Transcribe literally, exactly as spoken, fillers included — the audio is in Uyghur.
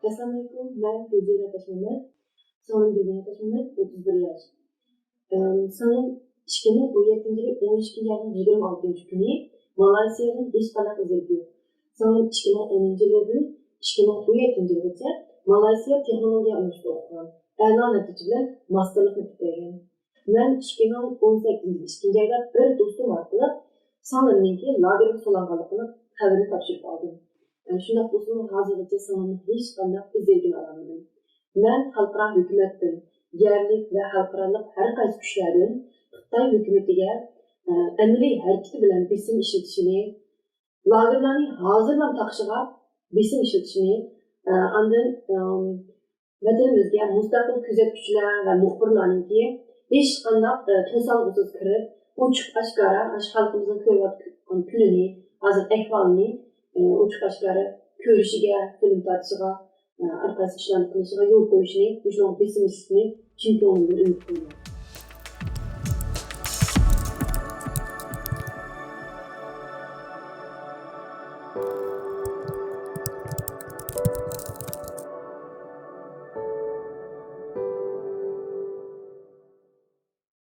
ئەسسالامۇئەلەيكۇم، مەن گۈلزىرە تاشمەمەت. سىڭلىم گۈلزىرە تاشمەمەت، ئوتتۇز بىر ياش. ئەم، سىڭلىم ئىككى مىڭ ئون يەتتىنچى يىلى ئون ئىككىنچى ئاينىڭ يىگىرمە ئالتىنچى كۈنى مالايسىيەدىن ھېچقانداق ئىزدىنىش يوق. سىڭلىم ئىككى مىڭ ئونىنچى يىلدىن ئىككى مىڭ ئون يەتتىنچى يىلغىچە مالايسىيە تېخنولوگىيە ئۇنىۋېرسىتېتىدا ئوقۇغان. ئەلا نەتىجە بىلەن ماستېرلىقنى پۈتتۈرگەن. مەن ئىككى مىڭ ئون سەككىزىنچى يىلى ئىككىنچى ئايدا بىر دوستۇم ئارقىلىق سىڭلىمنىڭكى لاگېرغا سولانغانلىقىنىڭ خەۋىرىنى تاپشۇرۇپ ئالدىم. شۇنداق بولسىمۇ، ھازىرغىچە سىڭلىمنىڭ ھېچقانداق ئىز دېرىكىنى ئالالمىدىم. مەن خەلقئارا ھۆكۈمەتتىن، يەرلىك ۋە خەلقئارالىق ھەر قايسى كۈچلەردىن خىتاي ھۆكۈمىتىگە، ئە، ئەمەلىي ھەرىكىتى بىلەن بېسىم ئىشلىتىشىنى، لاگېرلارنى ھازىرلا تاقىشىغا بېسىم ئىشلىتىشىنى، ئە، ئاندىن، ئىم، ۋەتىنىمىزگە مۇستەقىل كۆزەتكۈچىلەر ۋە مۇخبىرلارنىڭكى ھېچقانداق، ئە، توسالغۇسىز كىرىپ، ئوچۇق ئاشكارا ئاشۇ خەلقىمىزنىڭ كۆرۈۋاتقان كۈنىنى، ھازىر ئەھۋالىنى، ئە، ئوچۇق ئاشكارا كۆرۈشىگە، فىلىم تارتىشىغا، ئە، ھەر قايسى ئىشلارنى قىلىشىغا يول قويۇشىنى، مۇشۇنىڭغا بېسىم ئىشلىشىنى چىن كۆڭلۈمدىن ئۈمىد قىلىمەن.